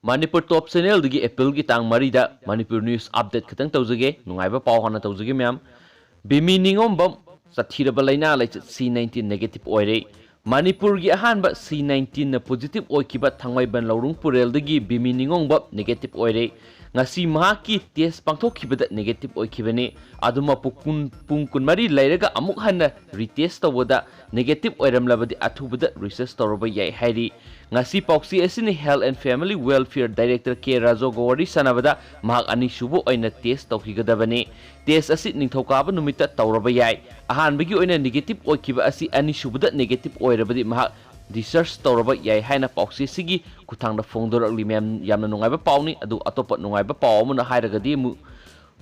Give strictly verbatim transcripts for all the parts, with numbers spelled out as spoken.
ꯃꯅꯤꯄꯨꯔ ꯇꯣꯞ ꯆꯦꯅꯦꯜꯗꯒꯤ ꯑꯦꯄ꯭ꯔꯤꯜꯒꯤ ꯇꯥꯡ ꯃꯔꯤꯗ ꯃꯅꯤꯄꯨꯔ ꯅ꯭ꯌꯨꯁ ꯑꯞꯗꯦꯠ ꯈꯤꯇꯪ ꯇꯧꯖꯒꯦ꯫ ꯅꯨꯡꯉꯥꯏꯕ ꯄꯥꯎ ꯍꯥꯟꯅ ꯇꯧꯖꯒꯦ ꯃꯌꯥꯝ꯫ ꯕꯤꯃꯤ ꯅꯤꯉꯣꯝꯕꯝ ꯆꯠꯊꯤꯔꯕ ꯂꯥꯏꯅꯥ ꯂꯥꯏꯆꯠ ꯁꯤ ꯅꯥꯏꯟꯇꯤꯟ ꯅꯦꯒꯦꯇꯤꯚ ꯑꯣꯏꯔꯦ꯫ ꯃꯅꯤꯄꯨꯔꯒꯤ ꯑꯍꯥꯟꯕ ꯁꯤ ꯅꯥꯏꯟꯇꯤꯟꯅ ꯄꯣꯖꯤꯇꯤꯚ ꯑꯣꯏꯈꯤꯕ ꯊꯥꯡꯃꯩꯕꯟ ꯂꯧꯔꯨꯡ ꯄꯨꯔꯦꯜꯗꯒꯤ ꯕꯤꯃꯤ ꯅꯤꯉꯣꯝꯕꯝ ꯅꯦꯒꯦꯇꯤꯚ ꯑꯣꯏꯔꯦ꯫ ꯉꯁꯤ ꯃꯍꯥꯛꯀꯤ ꯇꯦꯁ ꯄꯥꯡꯊꯣꯛꯈꯤꯕꯗ ꯅꯦꯒꯦꯇꯤꯚ ꯑꯣꯏꯈꯤꯕꯅꯤ꯫ ꯑꯗꯨꯃꯛꯄꯨ ꯀꯨꯟ, ꯄꯨꯡ ꯀꯨꯟꯃꯔꯤ ꯂꯩꯔꯒ ꯑꯃꯨꯛ ꯍꯟꯅ ꯔꯤꯇꯦꯁ ꯇꯧꯕꯗ ꯅꯦꯒꯦꯇꯤꯚ ꯑꯣꯏꯔꯝꯂꯕꯗꯤ ꯑꯊꯨꯕꯗ ꯔꯤꯁꯔꯁ ꯇꯧꯔꯕ ꯌꯥꯏ ꯍꯥꯏꯔꯤ꯫ ꯉꯁꯤ ꯄꯥꯎꯆꯦ ꯑꯁꯤꯅ Health and Family Welfare Director ꯀꯦ ꯔꯥꯖꯣꯒ ꯋꯥꯔꯤ ꯁꯥꯟꯅꯕꯗ ꯃꯍꯥꯛ ꯑꯅꯤꯁꯨꯕ ꯑꯣꯏꯅ ꯇꯦꯁ ꯇꯧꯈꯤꯒꯗꯕꯅꯤ꯫ ꯇꯦꯁ ꯑꯁꯤ ꯅꯤꯡꯊꯧꯀꯥꯕ ꯅꯨꯃꯤꯠꯇ ꯇꯧꯔꯕ ꯌꯥꯏ꯫ ꯑꯍꯥꯟꯕꯒꯤ ꯑꯣꯏꯅ ꯅꯦꯒꯦꯇꯤꯚ ꯑꯣꯏꯈꯤꯕ ꯑꯁꯤ ꯑꯅꯤꯁꯨꯕꯗ ꯅꯦꯒꯦꯇꯤꯚ ꯑꯣꯏꯔꯕꯗꯤ ꯃꯍꯥꯛ ꯔꯤꯁꯔꯁ ꯇꯧꯔꯕ ꯌꯥꯏ ꯍꯥꯏꯅ ꯄꯥꯎꯆꯦ ꯑꯁꯤꯒꯤ ꯈꯨꯠꯊꯥꯡꯗ ꯐꯣꯡꯗꯣꯔꯛꯂꯤ꯫ ꯃꯌꯥꯝ, ꯌꯥꯝꯅ ꯅꯨꯡꯉꯥꯏꯕ ꯄꯥꯎꯅꯤ꯫ ꯑꯗꯨ ꯑꯇꯣꯞꯄ ꯅꯨꯡꯉꯥꯏꯕ ꯄꯥꯎ ꯑꯃꯅ ꯍꯥꯏꯔꯒꯗꯤ ꯑꯃꯨꯛ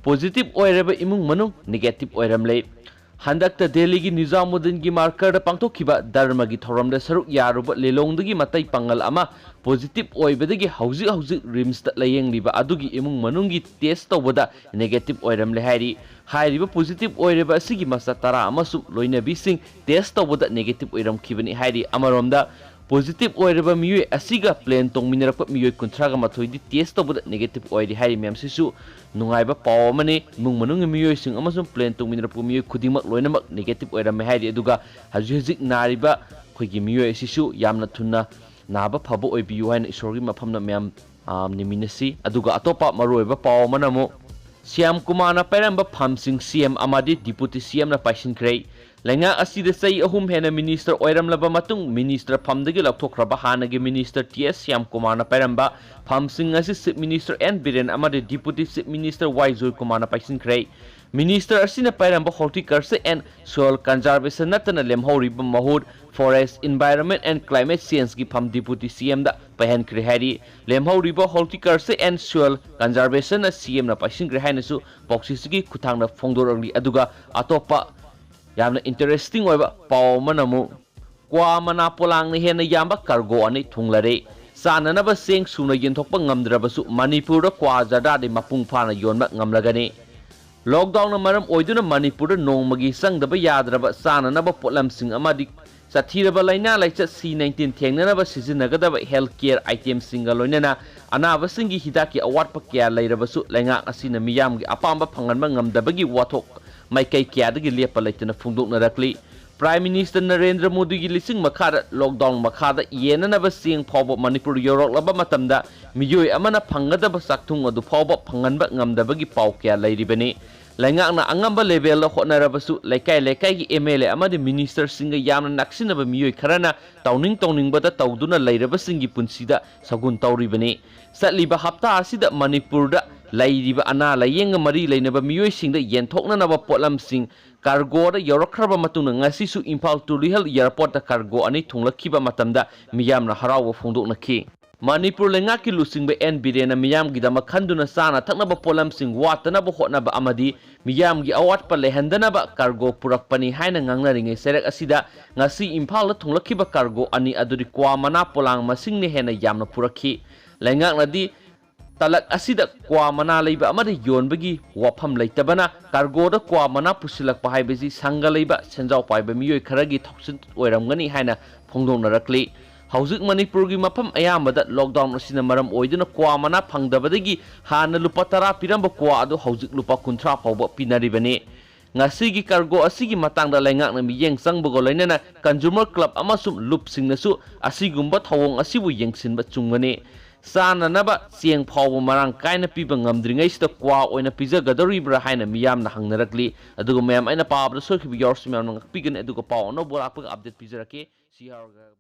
ꯄꯣꯖꯤꯇꯤꯚ ꯑꯣꯏꯔꯕ ꯏꯃꯨꯡ ꯃꯅꯨꯡ ꯅꯦꯒꯦꯇꯤꯚ ꯑꯣꯏꯔꯝꯂꯦ꯫ ꯍꯟꯗꯛꯇ ꯗꯦꯜꯂꯤꯒꯤ ꯅꯤꯖꯥꯃꯨꯗꯗꯤꯟꯒꯤ ꯃꯥꯔꯀꯔꯗ ꯄꯥꯡꯊꯣꯛꯈꯤꯕ ꯙꯔꯃꯒꯤ ꯊꯧꯔꯝꯗ ꯁꯔꯨꯛ ꯌꯥꯔꯨꯕ ꯂꯤꯂꯣꯡꯗꯒꯤ ꯃꯇꯩ ꯄꯥꯉꯜ ꯑꯃ ꯄꯣꯖꯤꯇꯤꯚ ꯑꯣꯏꯕꯗꯒꯤ ꯍꯧꯖꯤꯛ ꯍꯧꯖꯤꯛ ꯔꯤꯝꯁꯇ ꯂꯥꯌꯦꯡꯂꯤꯕ ꯑꯗꯨꯒꯤ ꯏꯃꯨꯡ ꯃꯅꯨꯡꯒꯤ ꯇꯦꯁ ꯇꯧꯕꯗ ꯅꯦꯒꯦꯇꯤꯚ ꯑꯣꯏꯔꯝꯂꯦ ꯍꯥꯏꯔꯤ꯫ ꯍꯥꯏꯔꯤꯕ ꯄꯣꯖꯤꯇꯤꯚ ꯑꯣꯏꯔꯤꯕ ꯑꯁꯤꯒꯤ ꯃꯆꯥ ꯇꯔꯥ ꯑꯃꯁꯨꯡ ꯂꯣꯏꯅꯕꯤꯁꯤꯡ ꯇꯦꯁ ꯇꯧꯕꯗ ꯅꯦꯒꯦꯇꯤꯚ ꯑꯣꯏꯔꯝꯈꯤꯕꯅꯤ ꯍꯥꯏꯔꯤ꯫ ꯑꯃꯔꯣꯝꯗ ꯄꯣꯖꯤꯇꯤꯚ ꯑꯣꯏꯔꯕ ꯃꯤꯑꯣꯏ ꯑꯁꯤꯒ ꯄ꯭ꯂꯦꯟ ꯇꯣꯡꯃꯤꯟꯅꯔꯛꯄ ꯃꯤꯑꯣꯏ ꯀꯨꯟꯊ꯭ꯔꯥꯒ ꯃꯥꯊꯣꯏꯗꯤ ꯇꯦꯁ ꯇꯧꯕꯗ ꯅꯦꯒꯦꯇꯤꯚ ꯑꯣꯏꯔꯤ ꯍꯥꯏꯔꯤ꯫ ꯃꯌꯥꯝꯁꯤꯁꯨ ꯅꯨꯡꯉꯥꯏꯕ ꯄꯥꯎ ꯑꯃꯅꯤ꯫ ꯏꯃꯨꯡ ꯃꯅꯨꯡꯒꯤ ꯃꯤꯑꯣꯏꯁꯤꯡ ꯑꯃꯁꯨꯡ ꯄ꯭ꯂꯦꯟ ꯇꯣꯡꯃꯤꯟꯅꯔꯛꯄ ꯃꯤꯑꯣꯏ ꯈꯨꯗꯤꯡꯃꯛ ꯂꯣꯏꯅꯃꯛ ꯅꯦꯒꯦꯇꯤꯚ ꯑꯣꯏꯔꯝꯃꯦ ꯍꯥꯏꯔꯤ꯫ ꯑꯗꯨꯒ ꯍꯧꯖꯤꯛ ꯍꯧꯖꯤꯛ ꯅꯥꯔꯤꯕ ꯑꯩꯈꯣꯏꯒꯤ ꯃꯤꯑꯣꯏ ꯑꯁꯤꯁꯨ ꯌꯥꯝꯅ ꯊꯨꯅ ꯅꯥꯕ ꯐꯕ ꯑꯣꯏꯕꯤꯌꯨ ꯍꯥꯏꯅ ꯏꯁꯣꯔꯒꯤ ꯃꯐꯝꯗ ꯃꯌꯥꯝ, ꯑ, ꯅꯤꯃꯤꯟꯅꯁꯤ꯫ ꯑꯗꯨꯒ ꯑꯇꯣꯞꯄ ꯃꯔꯨꯑꯣꯏꯕ ꯄꯥꯎ ꯑꯃꯅ ꯑꯃꯨꯛ ꯁ꯭ꯌꯥꯝ ꯀꯨꯃꯥꯔꯅ ꯄꯥꯏꯔꯝꯕ ꯐꯝꯁꯤꯡ ꯁꯤ ꯑꯦꯝ ꯑꯃꯗꯤ ꯗꯤꯄꯨꯇꯤ ꯁꯤ ꯑꯦꯝꯅ ꯄꯥꯏꯁꯤꯟꯈ꯭ꯔꯦ꯫ ꯂꯩꯉꯥꯛ ꯑꯁꯤꯗ ꯆꯍꯤ ꯑꯍꯨꯝ ꯍꯦꯟꯅ ꯃꯤꯅꯤꯁꯇꯔ ꯑꯣꯏꯔꯝꯂꯕ ꯃꯇꯨꯡ ꯃꯤꯅꯤꯁꯇꯔ ꯐꯝꯗꯒꯤ ꯂꯧꯊꯣꯛꯈ꯭ꯔꯕ ꯍꯥꯟꯅꯒꯤ ꯃꯤꯅꯤꯁꯇꯔ ꯇꯤ ꯑꯦꯁ ꯁ꯭ꯌꯥꯝ ꯀꯨꯃꯥꯔꯅ ꯄꯥꯏꯔꯝꯕ ꯐꯝꯁꯤꯡ ꯑꯁꯤ ꯆꯤꯐ ꯃꯤꯅꯤꯁꯇꯔ ꯑꯦꯟ ꯕꯤꯔꯦꯟ ꯑꯃꯗꯤ ꯗꯤꯄꯨꯇꯤ ꯆꯤꯐ ꯃꯤꯅꯤꯁꯇꯔ ꯋꯥꯏ ꯖꯣꯏ ꯀꯨꯃꯥꯔꯅ ꯄꯥꯏꯁꯤꯟꯈ꯭ꯔꯦ꯫ ꯃꯤꯅꯤꯁꯇꯔ ꯑꯁꯤꯅ ꯄꯥꯏꯔꯝꯕ Horticulture and Soil Conservation ꯅꯠꯇꯅ ꯂꯦꯝꯍꯧꯔꯤꯕ ꯃꯍꯨꯠ Forest, Environment and Climate Change ꯒꯤ ꯐꯝ ꯗꯤꯄꯨꯇꯤ ꯁꯤ ꯑꯦꯝꯗ ꯄꯥꯏꯍꯟꯈ꯭ꯔꯦ ꯍꯥꯏꯔꯤ꯫ ꯂꯦꯝꯍꯧꯔꯤꯕ Horticulture and Soil Conservation ꯅ ꯁꯤ ꯑꯦꯝꯅ ꯄꯥꯏꯁꯤꯟꯈ꯭ꯔꯦ ꯍꯥꯏꯅꯁꯨ ꯄꯥꯎꯆꯦꯁꯤꯒꯤ ꯈꯨꯠꯊꯥꯡꯗ ꯐꯣꯡꯗꯣꯔꯛꯂꯤ꯫ ꯑꯗꯨꯒ ꯑꯇꯣꯞꯄ ꯌꯥꯝꯅ ꯏꯟꯇꯔꯦꯁꯇꯤꯡ ꯑꯣꯏꯕ ꯄꯥꯎ ꯑꯃꯅ ꯑꯃꯨꯛ ꯀ꯭ꯋꯥ ꯃꯅꯥ ꯄꯣꯂꯥꯡꯅ ꯍꯦꯟꯅ ꯌꯥꯝꯕ ꯀꯥꯔꯒꯣ ꯑꯅꯤ ꯊꯨꯡꯂꯔꯦ꯫ ꯆꯥꯅꯅꯕ ꯆꯦꯡ ꯁꯨꯅ ꯌꯦꯟꯊꯣꯛꯄ ꯉꯝꯗ꯭ꯔꯕꯁꯨ ꯃꯅꯤꯄꯨꯔꯗ ꯀ꯭ꯋꯥ ꯖꯔꯗꯥꯗꯤ ꯃꯄꯨꯡ ꯐꯥꯅ ꯌꯣꯟꯕ ꯉꯝꯂꯒꯅꯤ꯫ ꯂꯣꯛꯗꯥꯎꯟꯅ ꯃꯔꯝ ꯑꯣꯏꯗꯨꯅ ꯃꯅꯤꯄꯨꯔꯗ ꯅꯣꯡꯃꯒꯤ ꯆꯪꯗꯕ ꯌꯥꯗ꯭ꯔꯕ ꯆꯥꯅꯅꯕ ꯄꯣꯠꯂꯝꯁꯤꯡ ꯑꯃꯗꯤ ꯆꯠꯊꯤꯔꯕ ꯂꯥꯏꯅꯥ ꯂꯥꯏꯆꯠ C nineteen ꯊꯦꯡꯅꯅꯕ ꯁꯤꯖꯤꯟꯅꯒꯗꯕ health care itemꯁꯤꯡꯒ ꯂꯣꯏꯅꯅ ꯑꯅꯥꯕꯁꯤꯡꯒꯤ ꯍꯤꯗꯥꯛꯀꯤ ꯑꯋꯥꯠꯄ ꯀꯌꯥ ꯂꯩꯔꯕꯁꯨ ꯂꯩꯉꯥꯛ ꯑꯁꯤꯅ ꯃꯤꯌꯥꯝꯒꯤ ꯑꯄꯥꯝꯕ ꯐꯪꯍꯟꯕ ꯉꯝꯗꯕꯒꯤ ꯋꯥꯊꯣꯛ ꯃꯥꯏꯀꯩ ꯀꯌꯥꯗꯒꯤ ꯂꯦꯞꯄ ꯂꯩꯇꯅ ꯐꯣꯡꯗꯣꯛꯅꯔꯛꯂꯤ꯫ Prime Minister ꯅꯔꯦꯟꯗ꯭ꯔ ꯃꯣꯗꯤꯒꯤ ꯂꯤꯁꯤꯡ ꯃꯈꯥꯗ lockdown ꯃꯈꯥꯗ ꯌꯦꯟꯅꯅꯕ ꯆꯦꯡ ꯐꯥꯎꯕ ꯃꯅꯤꯄꯨꯔ ꯌꯧꯔꯛꯂꯕ ꯃꯇꯝꯗ ꯃꯤꯑꯣꯏ ꯑꯃꯅ ꯐꯪꯒꯗꯕ ꯆꯥꯛꯊꯨꯡ ꯑꯗꯨ ꯐꯥꯎꯕ ꯐꯪꯍꯟꯕ ꯉꯝꯗꯕꯒꯤ ꯄꯥꯎ ꯀꯌꯥ ꯂꯩꯔꯤꯕꯅꯤ꯫ ꯂꯩꯉꯥꯛꯅ ꯑꯉꯝꯕ levelꯗ ꯍꯣꯠꯅꯔꯕꯁꯨ ꯂꯩꯀꯥꯏ ꯂꯩꯀꯥꯏꯒꯤ MLA ꯑꯃꯗꯤ ministerꯁꯤꯡꯒ ꯌꯥꯝꯅ ꯅꯛꯁꯤꯟꯅꯕ ꯃꯤꯑꯣꯏ ꯈꯔꯅ ꯇꯧꯅꯤꯡ ꯇꯧꯅꯤꯡꯕꯗ ꯇꯧꯗꯨꯅ ꯂꯩꯔꯕꯁꯤꯡꯒꯤ ꯄꯨꯟꯁꯤꯗ ꯁꯒꯨꯟ ꯇꯧꯔꯤꯕꯅꯤ꯫ ꯆꯠꯂꯤꯕ ꯍꯞꯇꯥ ꯑꯁꯤꯗ ꯃꯅꯤꯄꯨꯔꯗ ꯂꯩꯔꯤꯕ ꯑꯅꯥ ꯂꯥꯌꯦꯡꯒ ꯃꯔꯤ ꯂꯩꯅꯕ ꯃꯤꯑꯣꯏꯁꯤꯡꯗ ꯌꯦꯟꯊꯣꯛꯅꯅꯕ ꯄꯣꯠꯂꯝꯁꯤꯡ cargoꯗ ꯌꯧꯔꯛꯈ꯭ꯔꯕ ꯃꯇꯨꯡꯗ ꯉꯁꯤꯁꯨ ꯏꯝꯐꯥꯜ ꯇꯨꯂꯤꯍꯜ airportꯇ cargo ꯑꯅꯤ ꯊꯨꯡꯂꯛꯈꯤꯕ ꯃꯇꯝꯗ ꯃꯤꯌꯥꯝꯅ ꯍꯔꯥꯎꯕ ꯐꯣꯡꯗꯣꯛꯅꯈꯤ꯫ ꯃꯅꯤꯄꯨꯔ ꯂꯩꯉꯥꯛꯀꯤ ꯂꯨꯆꯤꯡꯕ ꯑꯦꯟ ꯕꯤꯔꯦꯟꯅ ꯃꯤꯌꯥꯝꯒꯤꯗꯃꯛ ꯈꯟꯗꯨꯅ ꯆꯥꯅ ꯊꯛꯅꯕ ꯄꯣꯠꯂꯝꯁꯤꯡ ꯋꯥꯠꯇꯅꯕ ꯍꯣꯠꯅꯕ ꯑꯃꯗꯤ ꯃꯤꯌꯥꯝꯒꯤ ꯑꯋꯥꯠꯄ ꯂꯩꯍꯟꯗꯅꯕ cargo ꯄꯨꯔꯛꯄꯅꯤ ꯍꯥꯏꯅ ꯉꯥꯡꯅꯔꯤꯉꯩ ꯆꯩꯔꯛ ꯑꯁꯤꯗ ꯉꯁꯤ ꯏꯝꯐꯥꯜꯗ ꯊꯨꯡꯂꯛꯈꯤꯕ cargo ꯑꯅꯤ ꯑꯗꯨꯗꯤ ꯀ꯭ꯋꯥ ꯃꯅꯥ ꯄꯣꯂꯥꯡ ꯃꯁꯤꯡꯅ ꯍꯦꯟꯅ ꯌꯥꯝꯅ ꯄꯨꯔꯛꯈꯤ꯫ ꯂꯩꯉꯥꯛꯅꯗꯤ ꯇꯂꯛ ꯑꯁꯤꯗ ꯀ꯭ꯋꯥ ꯃꯅꯥ ꯂꯩꯕ ꯑꯃꯗꯤ ꯌꯣꯟꯕꯒꯤ ꯋꯥꯐꯝ ꯂꯩꯇꯕꯅ cargoꯗ ꯀ꯭ꯋꯥ ꯃꯅꯥ ꯄꯨꯁꯤꯜꯂꯛꯄ ꯍꯥꯏꯕꯁꯤ ꯁꯪꯒ ꯂꯩꯕ ꯁꯦꯟꯖꯥꯎ ꯄꯥꯏꯕ ꯃꯤꯑꯣꯏ ꯈꯔꯒꯤ ꯊꯧꯁꯤꯜ ꯑꯣꯏꯔꯝꯒꯅꯤ ꯍꯥꯏꯅ ꯐꯣꯡꯗꯣꯛꯅꯔꯛꯂꯤ꯫ ꯍꯧꯖꯤꯛ ꯃꯅꯤꯄꯨꯔꯒꯤ ꯃꯐꯝ ꯑꯌꯥꯝꯕꯗ lockdown ꯑꯁꯤꯅ ꯃꯔꯝ ꯑꯣꯏꯗꯨꯅ ꯀ꯭ꯋꯥ ꯃꯅꯥ ꯐꯪꯗꯕꯗꯒꯤ ꯍꯥꯟꯅ ꯂꯨꯄꯥ ꯇꯔꯥ ꯄꯤꯔꯝꯕ ꯀ꯭ꯋꯥ ꯑꯗꯨ ꯍꯧꯖꯤꯛ ꯂꯨꯄꯥ ꯀꯨꯟꯊ꯭ꯔꯥ ꯐꯥꯎꯕ ꯄꯤꯅꯔꯤꯕꯅꯤ꯫ ꯉꯁꯤꯒꯤ cargo ꯑꯁꯤꯒꯤ ꯃꯇꯥꯡꯗ ꯂꯩꯉꯥꯛꯅ ꯃꯤꯠꯌꯦꯡ ꯆꯪꯕꯒ ꯂꯣꯏꯅꯅ consumer club ꯑꯃꯁꯨꯡ ꯂꯨꯞꯁꯤꯡꯅꯁꯨ ꯑꯁꯤꯒꯨꯝꯕ ꯊꯧꯑꯣꯡ ꯑꯁꯤꯕꯨ ꯌꯦꯡꯁꯤꯟꯕ ꯆꯨꯝꯒꯅꯤ꯫ ꯆꯥꯅꯅꯕ ꯆꯦꯡ ꯐꯥꯎꯕ ꯃꯔꯥꯡ ꯀꯥꯏꯅ ꯄꯤꯕ ꯉꯝꯗ꯭ꯔꯤꯉꯩꯁꯤꯗ ꯀ꯭ꯋꯥ ꯑꯣꯏꯅ ꯄꯤꯖꯒꯗꯧꯔꯤꯕ꯭ꯔꯥ ꯍꯥꯏꯅ ꯃꯤꯌꯥꯝꯅ ꯍꯪꯅꯔꯛꯂꯤ꯫ ꯑꯗꯨꯒ ꯃꯌꯥꯝ, ꯑꯩꯅ ꯄꯥꯕꯗ ꯁꯣꯏꯈꯤꯕ ꯌꯥꯎꯔꯁꯨ ꯃꯌꯥꯝꯅ ꯉꯥꯛꯄꯤꯒꯅꯤ꯫ ꯑꯗꯨꯒ ꯄꯥꯎ ꯑꯅꯧꯕ ꯂꯥꯛꯄꯒ update ꯄꯤꯖꯔꯛꯀꯦ꯫ ꯁꯤ ꯌꯥꯎꯔꯒ